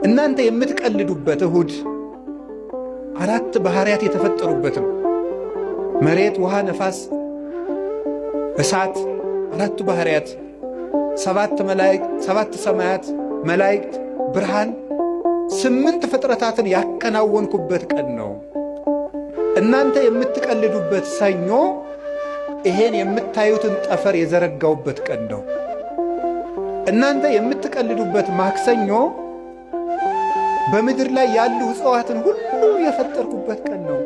እናንተ የምትቀልዱበት እሁድ አራት ባህሪያት የተፈጠሩበት ነው። መሬት፣ ውሃ፣ ነፋስ፣ እሳት፣ አራቱ ባህሪያት፣ ሰባት መላእክት፣ ሰባት ሰማያት፣ መላእክት፣ ብርሃን፣ ስምንት ፍጥረታትን ያከናወንኩበት ቀን ነው። እናንተ የምትቀልዱበት ሰኞ ይሄን የምታዩትን ጠፈር የዘረጋውበት ቀን ነው። እናንተ የምትቀልዱበት ማክሰኞ በምድር ላይ ያሉ እጽዋትን ሁሉ የፈጠርኩበት ቀን ነው።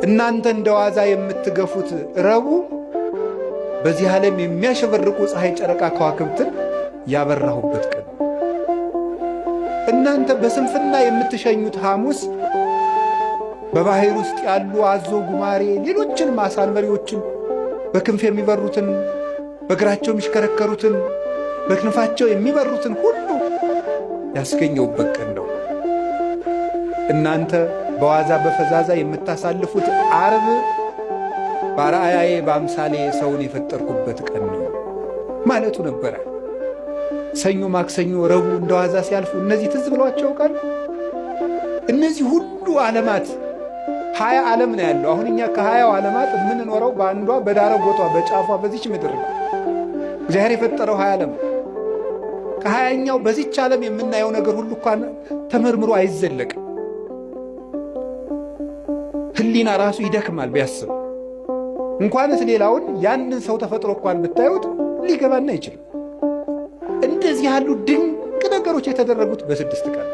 እናንተ እንደ ዋዛ የምትገፉት ረቡዕ በዚህ ዓለም የሚያሸበርቁ ፀሐይ፣ ጨረቃ፣ ከዋክብትን ያበራሁበት ቀን ነው። እናንተ በስንፍና የምትሸኙት ሐሙስ በባህር ውስጥ ያሉ አዞ፣ ጉማሬ፣ ሌሎችን አሳ አንበሪዎችን፣ በክንፍ የሚበሩትን፣ በእግራቸው የሚሽከረከሩትን፣ በክንፋቸው የሚበሩትን ሁሉ ያስገኘውበት ቀን ነው። እናንተ በዋዛ በፈዛዛ የምታሳልፉት ዓርብ በአርአያዬ በአምሳሌ ሰውን የፈጠርኩበት ቀን ነው ማለቱ ነበረ። ሰኞ፣ ማክሰኞ፣ ረቡዕ እንደ ዋዛ ሲያልፉ እነዚህ ትዝ ብሏቸው ቃል እነዚህ ሁሉ ዓለማት 20 ዓለም ነው ያለው። አሁን እኛ ከ20ው ዓለማት የምንኖረው በአንዷ በዳረጎቷ በጫፏ በዚች ምድር ነው። እግዚአብሔር የፈጠረው 20 ዓለም፣ ከ20ኛው በዚች ዓለም የምናየው ነገር ሁሉ እንኳን ተመርምሮ አይዘለቅም። ሕሊና ራሱ ይደክማል ቢያስብ። እንኳንስ ሌላውን ያንን ሰው ተፈጥሮ እንኳን ብታዩት ሊገባና አይችልም። እንደዚህ ያሉ ድንቅ ነገሮች የተደረጉት በ6 ቀን።